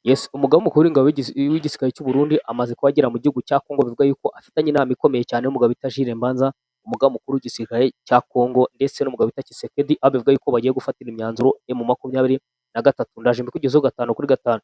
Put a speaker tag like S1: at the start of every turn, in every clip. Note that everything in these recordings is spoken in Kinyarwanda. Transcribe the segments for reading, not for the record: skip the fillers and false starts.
S1: Yes, umugaba mukuru w'ingabo w'igisirikare cy'u Burundi amaze kuba agera mu gihugu cya Congo, bivuga yuko afitanye inama ikomeye cyane n'umugabo bita Jules Mbanza, umugaba mukuru w'igisirikare cya Congo, ndetse n'umugabo bita Tshisekedi, aho bivuga yuko bagiye gufatira imyanzuro M23. Ndaje mbikugezeho gatanu kuri gatanu.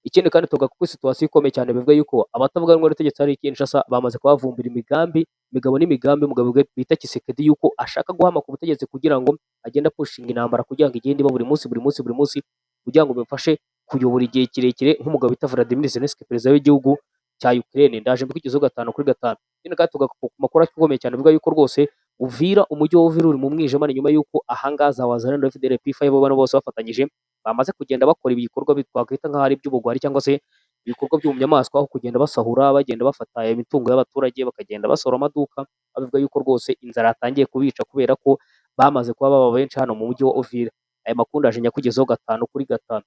S1: Ikindi kandi tuvuga kuri situation ikomeye cyane, bivuga yuko abatavuga rumwe n'ubutegetsi hari i Kinshasa bamaze kubavumbira imigambi, imigabo n'imigambi umugabo bita Tshisekedi, yuko ashaka guhama ku butegetsi kugira ngo agende apushinga intambara, kugira ngo igende iba buri munsi, buri munsi, buri munsi, kugira ngo bimufashe kuyobora igihe kirekire nk'umugabo bita Vladimir Zelensky, perezida w'igihugu cya Ukraine. Ndaje mbikugezeho gatanu kuri gatanu. Ikindi kandi tuvuga ku makuru akomeye cyane, bivuga yuko rwose Uvira, umujyi wa Uvira uri mu mwijima, ni nyuma yuko ahangaha za Wazalendo, FDLR, P5 bano bose bafatanyije bamaze kugenda bakora ibikorwa twakwita nk'aho ari iby'ubugwari cyangwa se ibikorwa by'ubunyamaswa, aho kugenda basahura, bagenda bafata imitungo y'abaturage, bakagenda basahura amaduka. Bavuga yuko rwose inzara yatangiye kubica kubera ko bamaze kuba baba benshi hano mu mujyi wa Uvira. Aya makuru ndaje nyakugezeho gatanu kuri gatanu.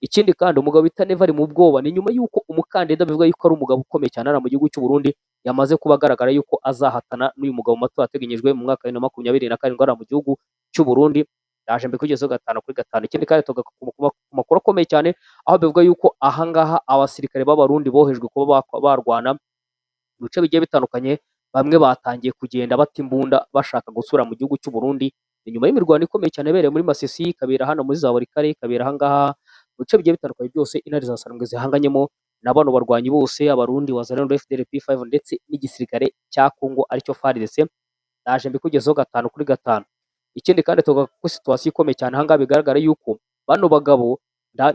S1: Ikindi kandi umugabo bita Neva ari mu bwoba, ni nyuma yuko umukandida bivuga yuko ari umugabo ukomeye cyane hariya mu gihugu cy'u Burundi yamaze kuba agaragara yuko azahatana n'uyu mugabo mu matora ateganyijwe mu mwaka wa 2027 hariya mu gihugu cy'u Burundi. Ndaje mbikugezeho gatanu kuri gatanu. Ikindi kandi tuvuga ku makuru akomeye cyane, aho bivuga yuko ahangaha abasirikare b'Abarundi bohejwe kuba barwana mu bice bigiye bitandukanye, bamwe batangiye kugenda bata imbunda bashaka gusubira mu gihugu cy'u Burundi. Ni nyuma y'imirwano ikomeye cyane yabereye muri Masisi, ikabera hano muri za Walikale, ikabera ahangaha mu bice bigiye bitandukanye byose intare za Sarambwe zihanganyemo na bano barwanyi bose, Abarundi, Wazalendo, FDLR, P5 ndetse n'igisirikare cya Congo aricyo FARDC. Ndaje mbikugezeho gatanu kuri gatanu. Ikindi kandi tuvuga ko situation ikomeye cyane ahangaha, bigaragara yuko bano bagabo,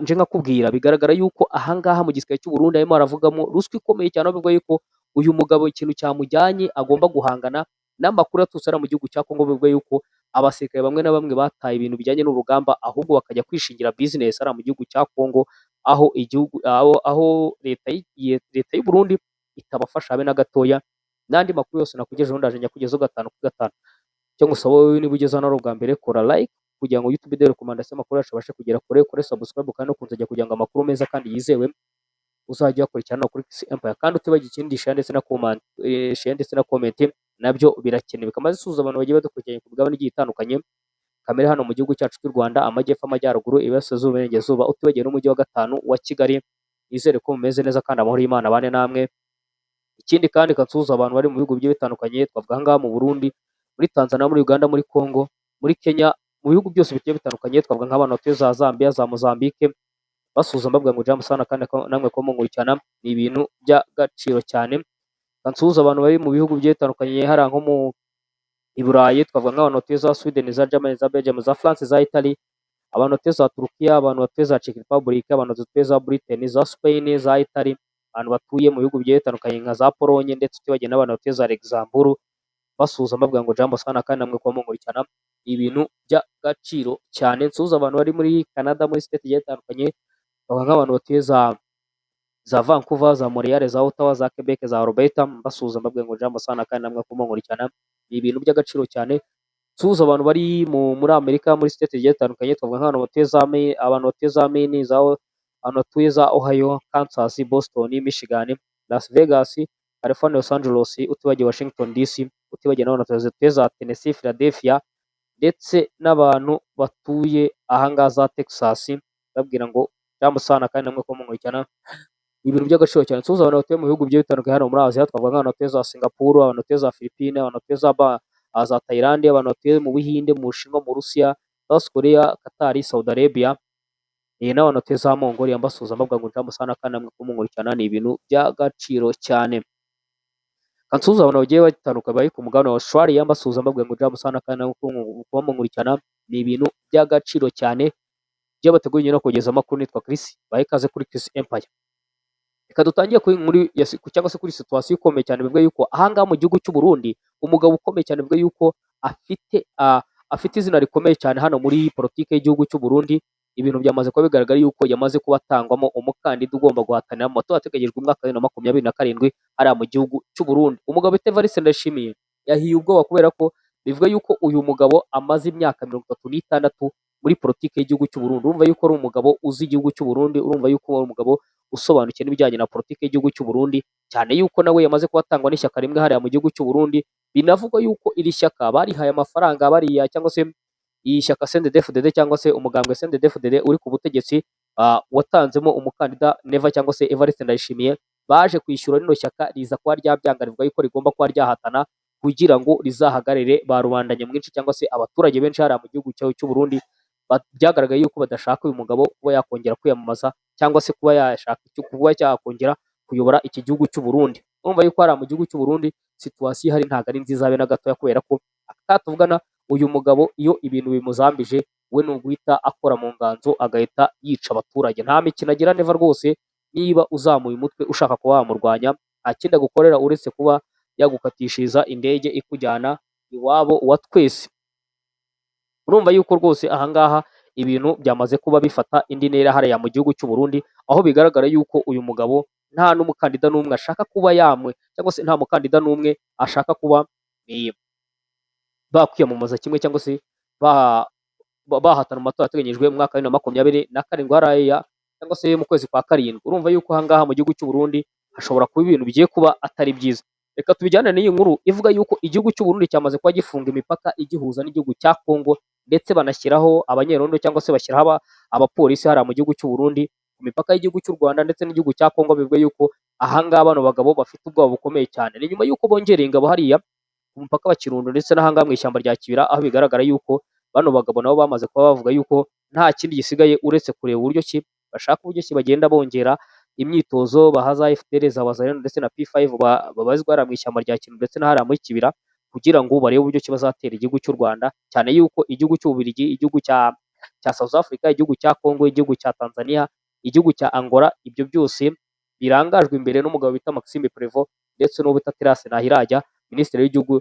S1: nje nkakubwira, bigaragara yuko ahangaha mu gisirikare cy'u Burundi harimo haravugamo ruswa ikomeye cyane, aho bivuga yuko uyu mugabo ikintu cyamujyanye agomba guhangana n'amakuru yaturutse hariya mu gihugu cya Congo, bivuga yuko abasirikare bamwe na bamwe bataye ibintu bijyanye n'urugamba, ahubwo bakajya kwishingira business hariya mu gihugu cya Congo, aho igihugu aho leta y'u Burundi itabafasha habe na gatoya. N'andi makuru yose nakugejeho ndaje nyakugezeho gatanu kuri gatanu. Icyo ngusaba wowe niba ugeze hano ari ubwa mbere, kora like kugira ngo YouTube iduhe recommandation, amakuru yacu abashe kugera kure, kore subscribe kandi no kunzogera kugira ngo amakuru meza kandi yizewe uzajya uyakurikirana kuri Chris Empire. Kandi utibagiwe ikindi, share ndetse na comment, share ndetse na comment nabyo birakenewe. Kamaze isuhuza abantu bagiye badukurikiranye ku migabane igiye itandukanye kamere hano mu gihugu cyacu cy'u Rwanda, amajyepfo, amajyaruguru, iburasirazuba, iburengerazuba, utibagiwe n'umujyi wa gatanu wa Kigali. Nizere ko mumeze neza kandi amahoro y'Imana abane namwe. Ikindi kandi kansuhuza abantu bari mu bihugu bigiye bitandukanye, twavuga ahangaha mu Burundi, muri Tanzania, muri Uganda, muri Congo, muri Kenya, mu bihugu byose bigiye bitandukanye, twavuga nk'abantu batuye za Zambia, za Mozambique, basuhuza mbabwira ngo jambo sana, kandi namwe ko munkurikirana ni ibintu by'agaciro cyane. Kansuhuza abantu bari mu bihugu bigiye bitandukanye hariya nko mu i Burayi, twavuga nk'abantu batuye za Sweden, za Germany, za Belgium, za France, za Italy, abantu batuye za Turukiya, abantu batuye za Czech Republic, abantu batuye za Britain, za Spain, za Italy, abantu batuye mu bihugu bigiye bitandukanye nka za Pologne, ndetse utibagiwe n'abantu batuye za Luxembourg, basuhuza mbabwira ngo jambo sana, kandi namwe kuba munkurikirana ni ibintu by'agaciro cyane. Nsuhuza abantu bari muri Canada, muri state zigiye zitandukanye, twavuga nk'abantu batuye za Vancouver, za Montreal, za Ottawa, za Quebec, za Alberta, mbasuhuza mbabwira ngo jambo sana, kandi namwe kuba munkurikirana ni ibintu by'agaciro cyane. Nsuhuza abantu bari muri Amerika, muri state zigiye zitandukanye, twavuga nk'abantu batuye za Maine, abantu batuye za Maine, za abantu batuye za Ohio, Kansas, Boston, Michigan, Las Vegas, California, Los Angeles, utibagiwe Washington DC, utibagiwe n'abantu batuye za Tennessee, Philadelphia, ndetse n'abantu batuye ahangaha za Texas, babwira ngo jambo sana, kandi namwe kuba munkurikirana ni ibintu by'agaciro cyane. Nsuhuza abantu batuye mu bihugu bigiye bitandukanye hano muri Aziya, twavuga nk'abantu batuye za Singapore, abantu batuye za Philippines, abantu batuye za Thailand, abantu batuye mu Buhinde, mu Bushinwa, mu Burusiya, South Korea, Qatar, Saudi Arabia, n'abantu batuye za Mongolia, mbasuhuza mbabwira ngo jambo sana, kandi namwe kuba munkurikirana ni ibintu by'agaciro cyane. Kansuhuza abantu bagiye batandukanye bari ku mugabane wa Australia, mbasuhuza mbabwira ngo jambo sana, kandi namwe kuba munkurikirana ni ibintu by'agaciro cyane. Ibyo bateguye no kugeza amakuru, nitwa Chris, bahe ikaze kuri Chris Empire. Reka dutangire kuri nkuru cyangwa se kuri situation ikomeye cyane, bivuga yuko ahangaha mu gihugu cy'u Burundi umugabo ukomeye cyane, bivuga yuko afite izina rikomeye cyane hano muri politike y'igihugu cy'u Burundi, ibintu byamaze kuba bigaragara yuko yamaze kuba atangwamo umukandida ugomba guhatanira mu matora ateganyijwe umwaka wa 2027 hariya mu gihugu cy'u Burundi. Umugabo bita Evariste Ndayishimiye yahiye ubwoba kubera ko bivuga yuko uyu mugabo amaze imyaka 36 muri politike y'igihugu cy'u Burundi. Urumva yuko ari umugabo uzi igihugu cy'u Burundi, urumva yuko ari umugabo usobanukiwe n'ibijyanye na politike y'igihugu cy'u Burundi, cyane yuko nawe yamaze kuba atangwa n'ishyaka rimwe hariya mu gihugu cy'u Burundi. Binavugwa yuko iri shyaka barihaye amafaranga bariya, cyangwa se iyi shyaka CNDD-FDD cyangwa se umugambwe CNDD-FDD uri ku butegetsi. watanzemo umukandida Neva cyangwa se Evariste Ndayishimiye, baje kwishyura rino shyaka riza kuba ryabyanga, rivuga yuko rigomba kuba ryahatana kugira ngo rizahagarare ba rubanda nyamwinshi cyangwa se abaturage benshi hariya mu gihugu cy'u Burundi. Byagaragaye yuko badashaka uyu mugabo kuba yakongera kwiyamamaza cyangwa se kuba yashaka kuba yakongera kuyobora iki gihugu cy'u Burundi. Urumva yuko hariya mu gihugu cy'u Burundi situation ihari ntabwo ari nziza habe na gatoya, kubera ko tuvugana uyu mugabo iyo ibintu bimuzambije we ni uguhita akora mu nganzo agahita yica abaturage. Nta mikino agira Neva rwose, niba uzamuye umutwe ushaka kuba wamurwanya nta kindi agukorera uretse kuba yagukatishiriza indege ikujyana iwabo wa twese. Urumva yuko rwose ahangaha ibintu byamaze kuba bifata indi ntera hariya mu gihugu cy'u Burundi, aho bigaragara yuko uyu mugabo nta n'umukandida n'umwe ashaka kuba yamwe cyangwa se nta mukandida n'umwe ashaka kuba bakwiyamamaza kimwe cyangwa se bahatana mu matora ateganyijwe mu mwaka wa 2027 hariya cyangwa se mu kwezi kwa karindwi. Urumva yuko ahangaha mu gihugu cy'u Burundi hashobora kuba ibintu bigiye kuba atari byiza. Reka tubijyane n'iyi nkuru ivuga yuko igihugu cy'u Burundi cyamaze kuba gifunga imipaka igihuza n'igihugu cya Kongo, ndetse banashyiraho abanyerondo cyangwa se bashyiraho abapolisi hariya mu gihugu cy'u Burundi ku mipaka y'igihugu cy'u Rwanda ndetse n'igihugu cya Kongo. Bivuga yuko ahangaha bano bagabo bafite ubwoba bukomeye cyane. Ni nyuma yuko bongereye ingabo hariya ku mupaka wa Kirundo ndetse n'ahangaha mu ishyamba rya Kibira, aho bigaragara yuko bano bagabo nabo bamaze kuba bavuga yuko nta kindi gisigaye uretse kureba uburyo ki bashaka uburyo ki bagenda bongera imyitozo baha za FDL, za Wazalendo ndetse na P5 babarizwa hariya mu ishyamba rya Kirundo ndetse na hariya muri Kibira, kugira ngo barebe uburyo ki bazatera igihugu cy'u Rwanda, cyane yuko igihugu cy'Ububiligi, igihugu cya South Africa, igihugu cya Congo, igihugu cya Tanzania, igihugu cya Angola, ibyo byose birangajwe imbere n'umugabo bita Maxime Prévost ndetse n'uwo bita Terence Ntahiraja, minisitiri w'igihugu,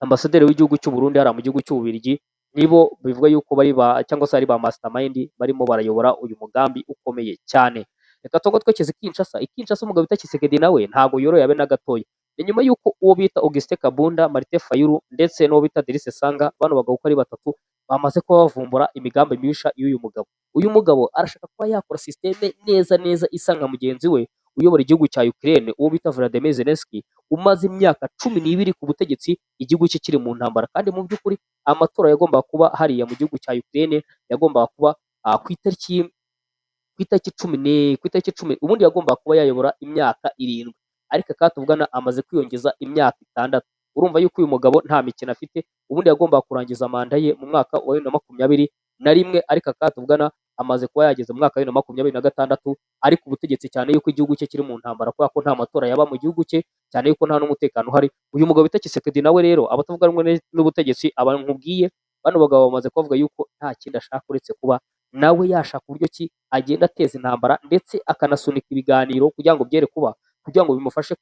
S1: ambasaderi w'igihugu cy'u Burundi hariya mu gihugu cy'Ububiligi, nibo bivuga yuko bari ba cyangwa se ari ba mastermind barimo barayobora uyu mugambi ukomeye cyane. Reka tugo twekeze Kinshasa. Kinshasa umugabo bita Tshisekedi nawe ntago yoroye abe na gatoya. Ni nyuma yuko uwo bita Augustin Kabunda, Martin Fayulu ndetse n'uwo bita Delice Sanga, bano bagabo uko ari batatu bamaze kuba bavumbura imigambi mibisha y'uyu mugabo. Uyu mugabo arashaka kuba yakora système neza neza isa nka mugenzi we uyobora igihugu cya Ukraine, uwo bita Vladimir Zelensky, umaze imyaka 12 ku butegetsi igihugu cye kiri mu ntambara. Kandi mu by'ukuri amatora yagombaga kuba hariya mu gihugu cya Ukraine yagombaga kuba ku itariki 10, ubundi yagombaga kuba yayobora imyaka 7, ariko akatuvugana amaze kwiyongeza imyaka 6. Urumva yuko uyu mugabo nta mikino afite. Ubundi yagombaga kurangiza manda ye mu mwaka wa 2021, ariko akatuvugana amaze kuba yageze mu mwaka wa 2026 ariko ubutegetsi, cyane yuko igihugu cye kiri mu ntambara kubera ko nta matora yaba mu gihugu cye, cyane yuko nta n'umutekano uhari. Uyu mugabo bita Tshisekedi nawe rero abatavuga rumwe n'ubutegetsi aba nkubwiye bano bagabo bamaze kuvuga yuko nta kindi ashaka uretse kuba nawe yashaka uburyo ki agenda ateza intambara, ndetse akanasunika ibiganiro kugira ngo byere kuba, kugira ngo bimufashe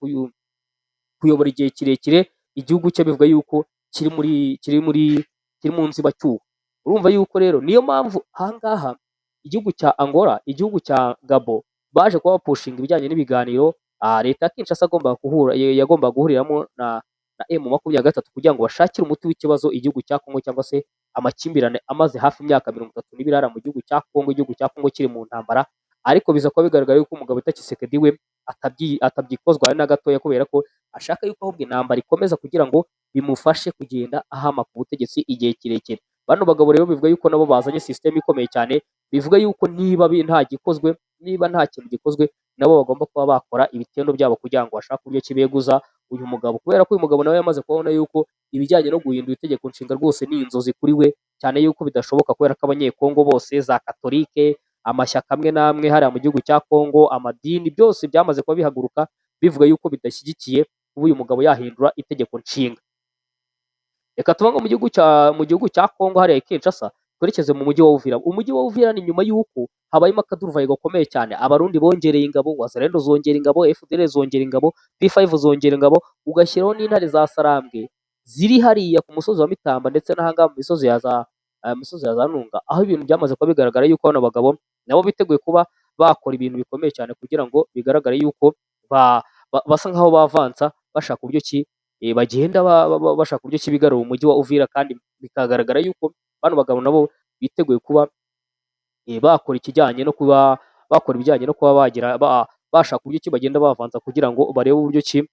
S1: kuyobora igihe kirekire igihugu cye, bivuga yuko kiri mu nzibacyuho. Urumva yuko rero niyo mpamvu ahangaha igihugu cya Angola, igihugu cya Gabo baje kuba bapushinga ibijyanye n'ibiganiro. Leta ya Kinshasa yagombaga guhuriramo na M23 kugira ngo bashakire umuti w'ikibazo igihugu cya Kongo cyangwa se amakimbirane amaze hafi imyaka 32 hariya mu gihugu cya Kongo, igihugu cya Kongo kiri mu ntambara. Ariko biza kuba bigaragara yuko umugabo bita Tshisekedi we atabyikozwa na gatoya, kubera ko ashaka yuko ahubwo intambara ikomeza kugira ngo bimufashe kugenda ahama ku butegetsi igihe kirekire. Bano bagabo rero bivuga yuko nabo bazanye system ikomeye cyane, bivuga yuko niba nta gikozwe, niba nta kintu gikozwe, nabo bagomba kuba bakora ibitendo byabo kugira ngo bashake uburyo kibeguza uyu mugabo, kubera ko uyu mugabo nawe yamaze kubona yuko ibijyanye no guhindura itegeko nshinga rwose ni inzozi kuri we, cyane yuko bidashoboka kubera ko abanyekongo bose za katolike, amashyaka amwe n'amwe hariya mu gihugu cya Kongo, amadini, byose byamaze kuba bihaguruka bivuga yuko bidashyigikiye kuba uyu mugabo yahindura itegeko nshinga. Reka tuve mu gihugu cya Kongo hariya Kinshasa, twerekeze mu mujyi wa Uvira. Umujyi wa Uvira ni nyuma yuko habayemo akaduruvayo gakomeye cyane. Abarundi bongereye ingabo, Wazalendo zongera ingabo, FDL zongera ingabo, P5 zongera ingabo, ugashyiraho n'intare za Sarambwe ziri hariya ku musozi wa Mitamba ndetse n'ahangaha mu misozi ya za Nunga, aho ibintu byamaze kuba bigaragara yuko bano bagabo nabo biteguye kuba bakora ibintu bikomeye cyane kugira ngo bigaragare yuko basa nkaho bavansa bashaka uburyo ki bagenda bashaka uburyo ki bigarura umujyi wa Uvira, kandi bikagaragara yuko bano bagabo nabo biteguye kuba bakora ikijyanye no kuba bakora ibijyanye no kuba bagira bashaka uburyo ki bagenda bavanza kugira ngo barebe uburyo ki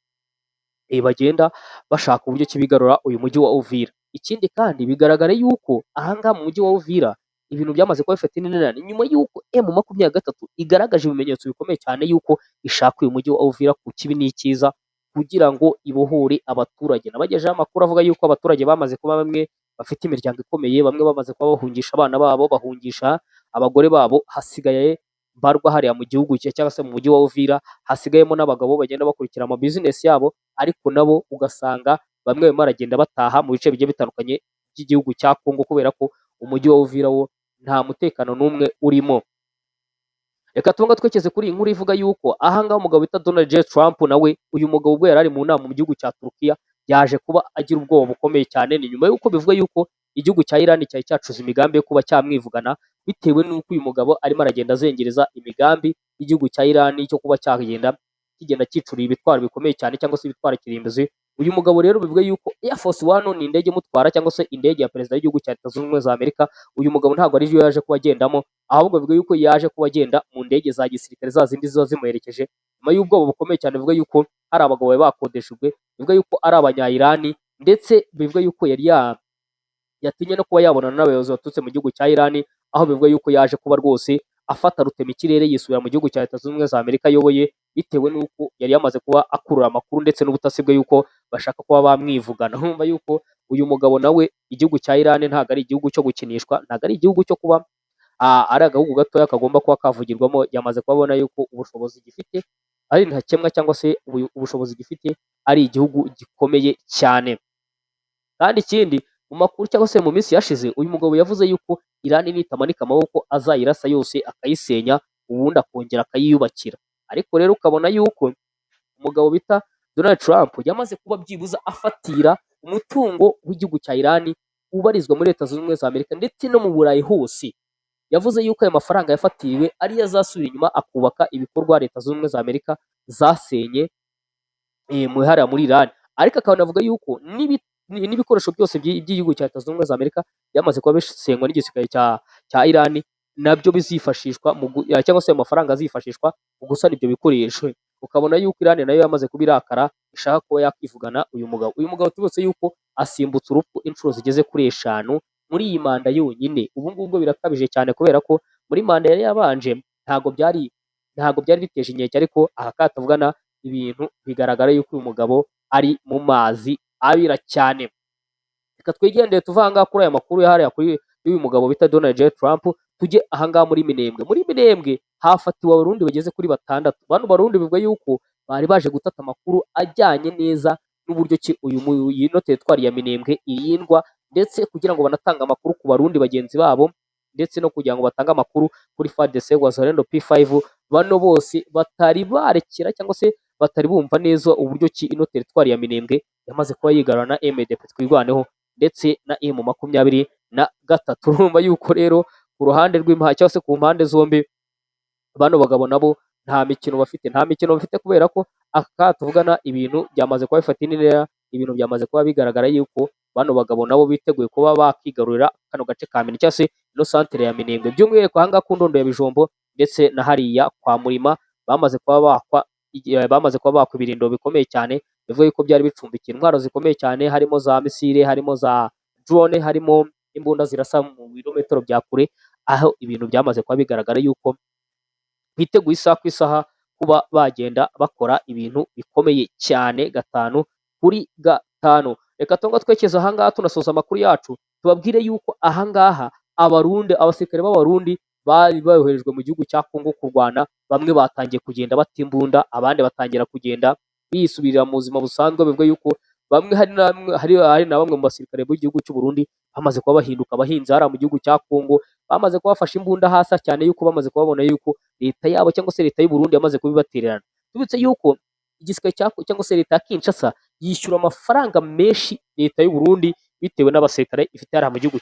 S1: bagenda bashaka uburyo ki bigarura uyu mujyi wa Uvira. Ikindi kandi bigaragara yuko ahangaha mu mujyi wa Uvira Ibintu byamaze kuba bifata indi ntera nyuma y'uko M23 igaragaje ibimenyetso bikomeye cyane y'uko ishaka uyu mujyi wa Uvira ku kibi n'ikiza kugira ngo ibohore abaturage. Nabagejeho amakuru avuga yuko abaturage bamaze kuba bamwe bafite imiryango ikomeye, bamwe bamaze kuba bahungisha abana babo, bahungisha abagore babo, hasigaye mbarwa hariya mu gihugu cyangwa se mu mujyi wa Uvira, hasigayemo n'abagabo bagenda bakurikira ama business yabo, ariko nabo ugasanga bamwe barimo baragenda bataha mu bice bigiye bitandukanye by'igihugu cya Kongo, kubera ko umujyi wa Uvira wo nta mutekano n'umwe urimo. Reka tunga twekeze kuri iyi nkuru ivuga yuko ahangaha umugabo bita Donald J Trump, nawe uyu mugabo ubwo yari ari mu nama mu gihugu cya Turukiya yaje kuba agira ubwoba bukomeye cyane. Ni nyuma y'uko bivuga yuko igihugu cya Iran cyari cyacuze imigambi yo kuba cyamwivugana, bitewe n'uko uyu mugabo arimo aragenda azengereza imigambi y'igihugu cya Iran cyo kuba cyagenda kigenda cyicuriye ibitwaro bikomeye cyane cyangwa se ibitwaro kirimbuzi. Uyu mugabo rero bivuga yuko Air Force One ni indege imutwara cyangwa se indege ya perezida w'igihugu cya Leta Zunze Ubumwe za Amerika, uyu mugabo ntabwo ari yo yaje kuba agendamo, ahubwo bivuga yuko yaje kuba agenda mu ndege za gisirikare za zindi ziba zimuherekeje. Nyuma y'ubwoba bukomeye cyane bivuga yuko hari abagabo bari bakodeshejwe, bivuga yuko ari abanya-Iran, ndetse bivuga yuko yari yatinye no kuba yabonana n'abayobozi baturutse mu gihugu cya Iran, aho bivuga yuko yaje kuba rwose afata rutemikirere yisubira mu gihugu cya Leta Zunze Ubumwe za Amerika ayoboye, bitewe n'uko yari yamaze kuba akurura amakuru ndetse n'ubutasi bwe yuko bashaka kuba bamwivugana. Urumva yuko uyu mugabo nawe igihugu cya Iran ntabwo ari igihugu cyo gukinishwa, ntabwo ari igihugu cyo kuba ari agahugu gatoya kagomba kuba kavugirwamo. Yamaze kubabona yuko ubushobozi gifite ari ntakemwa cyangwa se ubushobozi gifite ari igihugu gikomeye cyane. Kandi ikindi mu makuru cyangwa se mu minsi yashize, uyu mugabo yavuze yuko Iran nitamanika amaboko azayirasa yose akayisenya, ubundi akongera akayiyubakira. Ariko rero ukabona yuko umugabo bita Donald Trump yamaze kuba byibuza afatira umutungo w'igihugu cya Iran ubarizwa muri Leta Zunze Ubumwe za Amerika ndetse no mu Burayi hose. Yavuze yuko ayo mafaranga yafatiriwe ariyo azasubira inyuma akubaka ibikorwa Leta Zunze Ubumwe za Amerika zasenye hariya muri Iran. Ariko akanavuga yuko n'ibikoresho byose by'igihugu cya Leta Zunze Ubumwe za Amerika byamaze kuba bisenywa n'igisirikare cya Iran, nabyo bizifashishwa cyangwa se ayo mafaranga azifashishwa mu gusana ibyo bikoresho. Ukabona yuko Iran nayo yamaze kuba irakara, ishaka kuba yakwivugana uyu mugabo. Uyu mugabo tubibutse yuko asimbutse urupfu inshuro zigeze kuri 5 muri iyi manda yonyine. Ubu ngubu birakabije cyane kubera ko muri manda yari yabanje ntabwo byari biteje inkeke, ariko aha katuvugana ibintu bigaragara yuko uyu mugabo ari mu mazi abira cyane. Reka twigendere tuva ahangaha kuri aya makuru yahariya kuri y'uyu mugabo bita Donald J Trump, tujye ahangaha muri Minembwe. Muri Minembwe hafatiwe abarundi bageze kuri 6. Bano barundi bivuga yuko bari baje gutata amakuru ajyanye neza n'uburyo ki uyu ino teritwari ya Minembwe irindwa, ndetse kugira ngo banatange amakuru ku barundi bagenzi babo, ndetse no kugira ngo batange amakuru kuri FARDC Wazalendo P5. Bano bose batari barekera cyangwa se batari bumva neza uburyo ki ino teritwari ya Minembwe yamaze kuba yigarura na MDP Twirwaneho ndetse na M23. Urumva yuko rero ku ruhande rw'impande cyangwa se ku mpande zombi bano bagabo nabo nta mikino bafite, kubera ko aka tuvugana ibintu byamaze kuba bifata indi ntera, ibintu byamaze kuba bigaragara yuko bano bagabo nabo biteguye kuba bakigarurira kano gace ka Minembwe cyangwa se ino santere ya Minembwe, by'umwihariko ahangaha ku Ndondo ya Bijombo ndetse na hariya kwa Murima bamaze kuba bakwa ibirindo bikomeye cyane, bivuga yuko byari bicumbikiye intwaro zikomeye cyane, harimo za misile, harimo za drone, harimo imbunda zirasa mu birometero bya kure, aho ibintu byamaze kuba bigaragara yuko biteguye isaha ku isaha kuba bagenda bakora ibintu bikomeye cyane 5 kuri 5. Reka tunga twekeze ahangaha tunasoza amakuru yacu, tubabwire yuko ahangaha abarundi, abasirikare b'abarundi bari boherejwe mu gihugu cya Kongo kurwana, bamwe batangiye kugenda bata imbunda, abandi batangira kugenda bisubirira mu buzima busanzwe. Bivuga yuko bamwe hari na bamwe mu basirikare b'igihugu cy'u Burundi bamaze kuba bahinduka abahinzi hariya mu gihugu cya Kongo, bamaze kubafasha imbunda hasi cyane yuko bamaze kubabona yuko leta yabo cyangwa se leta y'u Burundi yamaze kubibatererana. Tubitse yuko igisirikare cyangwa se leta ya Kinshasa yishyura amafaranga menshi leta y'u Burundi bitewe n'abasirikare ifite hariya mu gihugu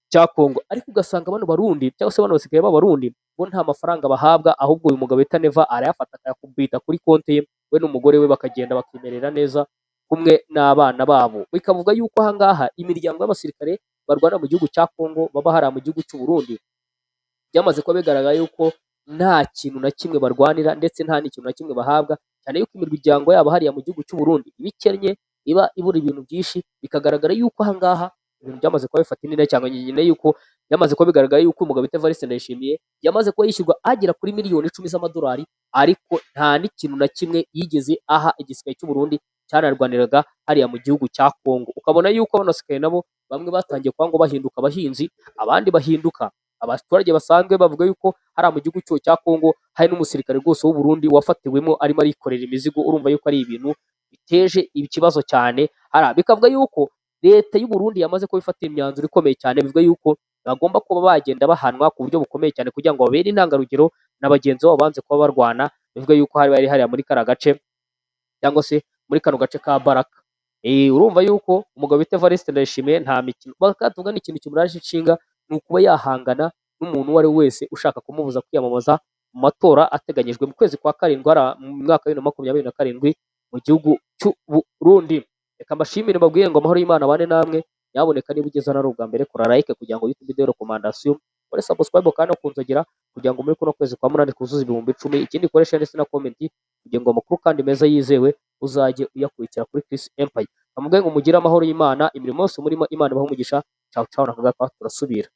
S1: cya Kongo, ariko ugasanga bano barundi cyangwa se bano basirikare b'abarundi bo nta mafaranga bahabwa, ahubwo uyu mugabo bita Neva arayafata akayakubita kuri konti ye, we n'umugore we bakagenda bakimerera neza kumwe n'abana babo. Bikavuga yuko ahangaha imiryango y'abasirikare barwana mu gihugu cya Kongo baba hariya mu gihugu cy'u Burundi byamaze kuba bigaragara yuko nta kintu na kimwe barwanira ndetse nta n'ikintu na kimwe bahabwa, cyane yuko imiryango yabo hariya mu gihugu cy'u Burundi ibikennye, iba ibura ibintu byinshi. Bikagaragara yuko ahangaha ibintu byamaze kuba bifata indi ntera cyane, nyine yuko Yamaze kuba bigaragara yuko umugabo bita Evariste Ndayishimiye yamaze kuba yishyurwa agera kuri miliyoni 10 z'amadolari, ariko nta n'ikintu na kimwe yigeze aha igisirikare cy'u Burundi cyanarwaniraga hariya mu gihugu cya Kongo. Ukabona yuko bano basirikare nabo bamwe batangiye kuba ngo bahinduka abahinzi, abandi bahinduka abaturage basanzwe. Bavuga yuko hariya mu gihugu cya Kongo hari n'umusirikare rwose w'u Burundi wafatiwemo arimo arikorera imizigo. Urumva yuko ari ibintu biteje ikibazo cyane hariya. Bikavuga yuko leta y'u Burundi yamaze kubifatira imyanzuro ikomeye cyane, bivuga yuko bagomba kuba bagenda bahanwa ku buryo bukomeye cyane kugira ngo babere intangarugero na bagenzi babo banze kuba barwana. Bivuga yuko hari bari hariya muri kariya gace cyangwa se muri kano gace ka Baraka. Urumva yuko umugabo bita Evariste Ndayishimiye nta mikino, bakatuvuga n'ikintu kimuraje inshinga ni ukuba yahangana n'umuntu uwo ari we wese ushaka kumubuza kwiyamamaza mu matora ateganyijwe mu kwezi kwa karindwi hariya mu mwaka wa 2027 mu gihugu cy'u Burundi. Reka mbashimire, mbabwire ngo amahoro y'Imana abane namwe. Nyaboneka niba ugeze hano ari ubwa mbere, kora like kugira ngo YouTube iduhe recommandation, ukore subscribe kandi no kunzogera kugira ngo muri kuno kwezi kwa munani twuzuze 10,000. Ikindi, ukoreshe ndetse na comment kugira ngo amakuru kandi meza yizewe uzajye uyakurikira kuri Chris Empire. Bamubwiye ngo mugire amahoro y'Imana, imirimo yose murimo Imana ibahe umugisha. Ciao ciao, nakagaruka turasubira.